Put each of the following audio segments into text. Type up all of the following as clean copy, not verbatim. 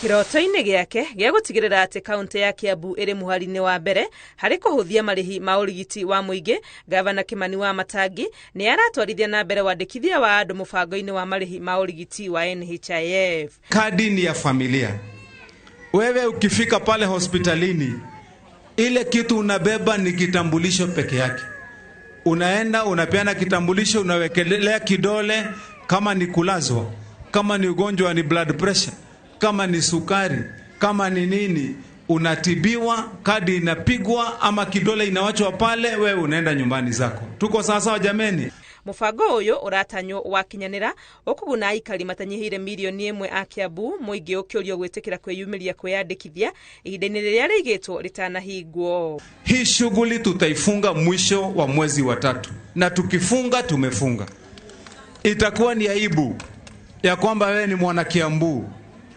Kĩroto-inĩ gĩake gĩa gũtigĩrĩra atĩ kaunti ya Kiambu ĩrĩ mũhari-inĩ wa mbere harĩ kũhũthia marĩhi ma ũrigiti wa mũingĩ, Gavana Kimani Wamatangi nĩ aratwarithia na mbere wandĩkithia wa andũ mũbango-inĩ wa marĩhi ma ũrigiti wa NHIF. Kadi ni ya familia. Wewe ukifika pale hospitalini, ile kitu unabeba ni kitambulisho peke yake. Unaenda unapeana kitambulisho, unawekelea kidole, kama ni kulazwa, kama ni ugonjwa ni blood pressure, kama ni sukari, kama ni nini, unatibiwa, kadi inapigwa ama kidole inawachwa pale, wewe unaenda nyumbani zako. Tuko sawa jameni? Mũbango ũyũ ũratanywo wakinyanĩra ũkũguna aikari matanyihĩire mirioni 1 a Kiambu, mũingĩ ũkĩũrio gwĩtĩkĩra kwĩyumĩria kwĩyandĩkithia ihinda-inĩ rĩrĩa rĩigĩtwo rĩtanahingwo. Hii shughuli tutaifunga mwisho wa mwezi wa 3, na tukifunga tumefunga. Itakuwa ni aibu ya kwamba wewe ni mwana Kiambu,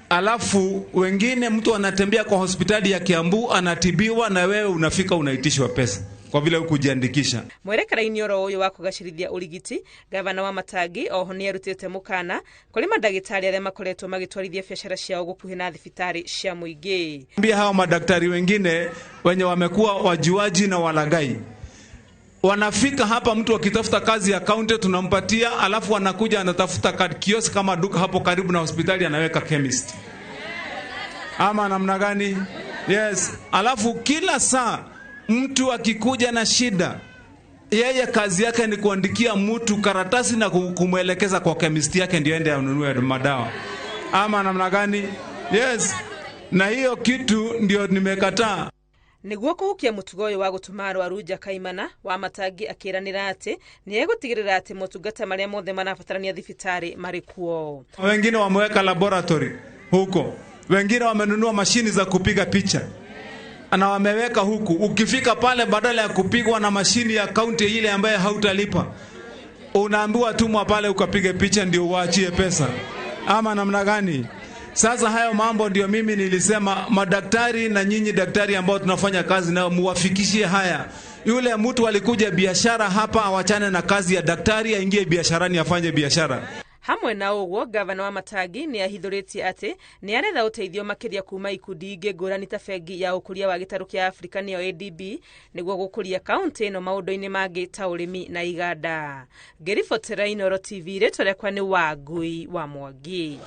alafu wengine mtu anatembea kwa hospitali ya Kiambu anatibiwa, na wewe unafika unaitishwa pesa kwa vile hukujiandikisha. Mwerekera-inĩ oro ũyũ wa kũgacĩrithia ũrigiti, Gavana Wamatangi oho nĩ arutĩte mũkana kũrĩ mandagĩtarĩ arĩa makoretwo magĩtwarithia biacara ciao gũkuhĩ na thibitarĩ cia mũingĩ. Ambia hawa madaktari wengine wenye wamekuwa wajuaji na walagai, wanafika hapa, mtu akitafuta kazi ya kaunti tunampatia, alafu anakuja anatafuta kiosk kama duka hapo karibu na hospitali, anaweka chemist ama namna gani? Yes. Alafu kila saa mtu akikuja na shida, yeye kazi yake ni kuandikia mtu karatasi na kumwelekeza kwa chemist yake ndio aende anunue madawa ama namna gani? Yes. Na hiyo kitu ndio nimekataa. Nĩguo kũhukia mũtugo ũyũ wa gũtũma arwaru nja kaimana, Wamatangi akĩranĩra atĩ nĩ egũtigĩrĩra atĩ motungata marĩa mothe marabatarania thibitarĩ marĩ kuo. Wengine wameweka laboratory huko, wengine wamenunua mashini za kupiga picha na wameweka huku. Ukifika pale, badala ya kupigwa na mashini ya kaunti ile ambaye hautalipa, unaambiwa tumwa pale ukapige picha ndio uachie pesa ama namna gani? Sasa hayo mambo ndio mimi nilisema madaktari na nyinyi daktari ambao tunafanya kazi nao muwafikishie haya. Yule mtu alikuja biashara hapa awachane na kazi ya daktari, aingie biasharani afanye biashara. Hamwe na ũguo, Gavana Wamatangi nĩ ahithũrĩtie atĩ nĩ aretha ũteithio makĩria kuma ikundi ingĩ ngũrani ta bengi ya ũkũria wa gĩtarũ kĩa Afrika nĩyo ADB, nĩguo gũkũria kaunti ĩno maũndũ-inĩ mangĩ ta ũrĩmi na iganda. Ngĩribotera Inooro TV, rĩtwa rĩakwa nĩ Wangui wa Mwangi.